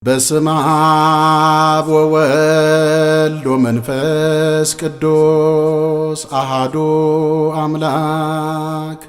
በስመ አብ ወወልድ ወመንፈስ ቅዱስ አሃዱ አምላክ።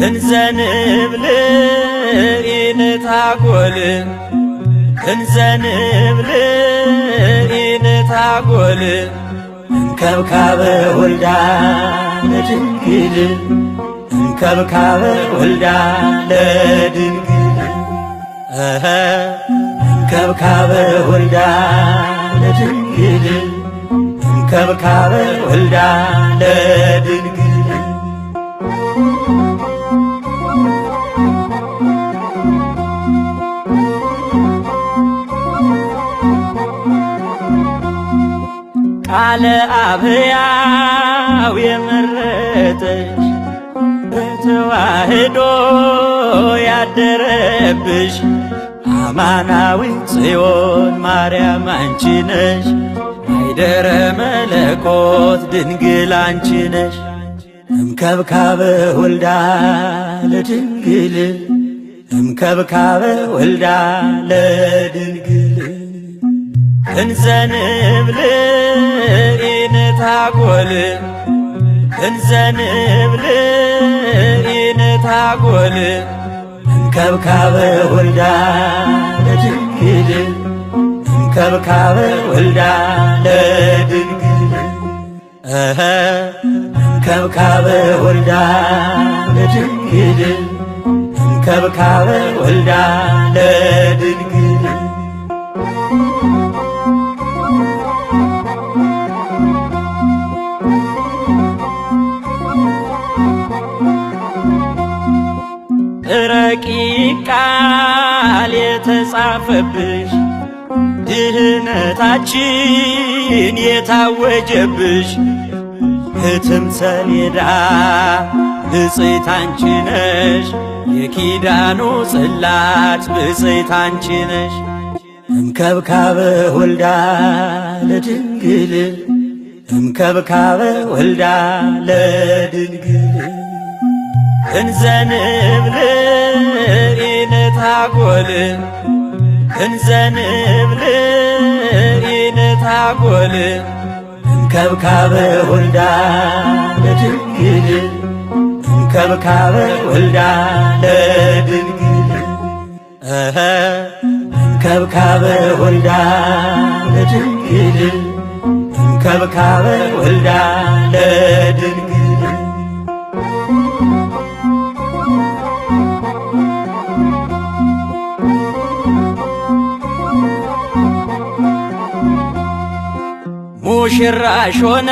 እንዘንብል ኢንታጎል እንዘንብል ኢንታጎል እንከብካበ ወልዳ ለድንግል እንከብካበ ወልዳ ለድንግል እንከብካበ ወልዳ ለድንግል እንከብካበ ወልዳ ለድንግል። ቃለ አብያው የመረጠሽ በተዋህዶ ያደረብሽ አማናዊ ጽዮን ማርያም አንቺ ነሽ። ማይደረ መለኮት ድንግል አንቺ ነሽ። እምከብካበ ወልዳ ለድንግል እምከብካበ ወልዳ ለድንግል እንዘንብል ኢንታጎል እንዘንብል ኢንታጎል እንከብካበ ወልዳ ለድንግል እንከብካበ ወልዳ ለድንግል እንከብካበ ወልዳ ለድንግል እንከብካበ ወልዳ ለድንግል። ረቂቅ ቃል የተጻፈብሽ ድህነታችን የታወጀብሽ ህትም ሰሌዳ ብፅዕት አንቺ ነሽ የኪዳኑ ጽላት ብፅዕት አንቺ ነሽ። እምከብካበ ወልዳ ለድንግል እምከብካበ ወልዳ ለድንግል እንዘንብል ኢንታጎል እንዘንብል ኢንታጎል እንከብካበ ወልዳ ለድንግል እንከብካበ ወልዳ ለድንግል እንከብካበ ወልዳ ለድንግል እንከብካበ ወልዳ ለድንግል። ሙሽራሽ ሆነ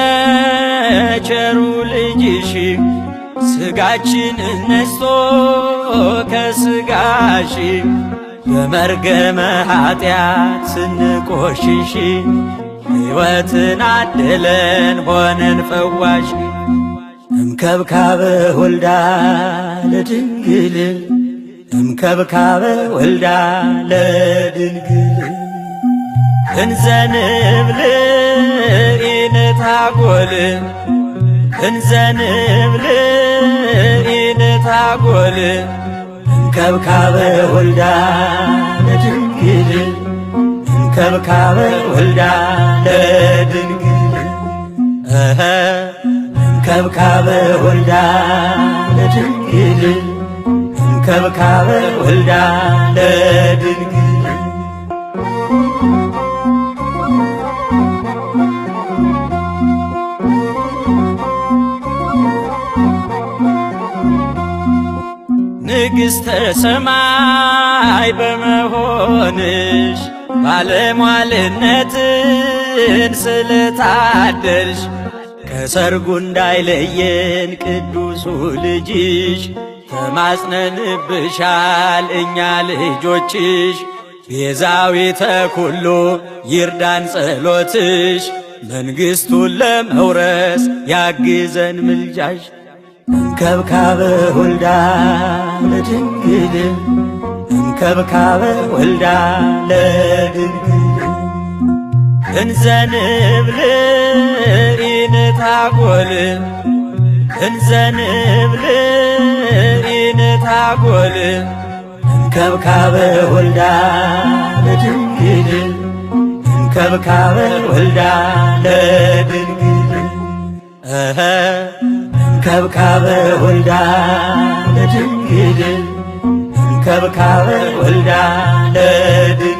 ቸሩ ልጅሽ ስጋችን ነስቶ ከስጋሽ በመርገመ ኃጢአት ስንቆሽሽ ሕይወትን አደለን ሆነን ፈዋሽ። እምከብካበ ወልዳ ለድንግል እምከብካበ ወልዳ ለድንግል እንዘንብል ኢንታጎል እንዘንብል ኢንታጎል እንከብካበ ወልዳ ለድንግል እንከብካበ ወልዳ ለድንግል እንከብካበ ወልዳ ለድንግል እንከብካበ ወልዳ ለድንግል። ንግሥተ ሰማይ በመሆንሽ ባለሟልነትን ስለታደልሽ ከሰርጉ እንዳይለየን ቅዱሱ ልጅሽ ተማጽነንብሻል እኛ ልጆችሽ ቤዛዊተ ኩሉ ይርዳን ጸሎትሽ። መንግሥቱን ለመውረስ ያግዘን ምልጃሽ። እንከብካበ ወልዳ ለድንግል፣ እንከብካበ ወልዳ ለድንግል። እንዘንብል ኢንታጎል፣ እንዘንብል ኢንታጎል። እንከብካበ ወልዳ ለድንግል፣ እንከብካበ ወልዳ ለድንግል። እንከብካበ ወልዳ ለድንግል፣ እንከብካበ ወልዳ ለድንግል።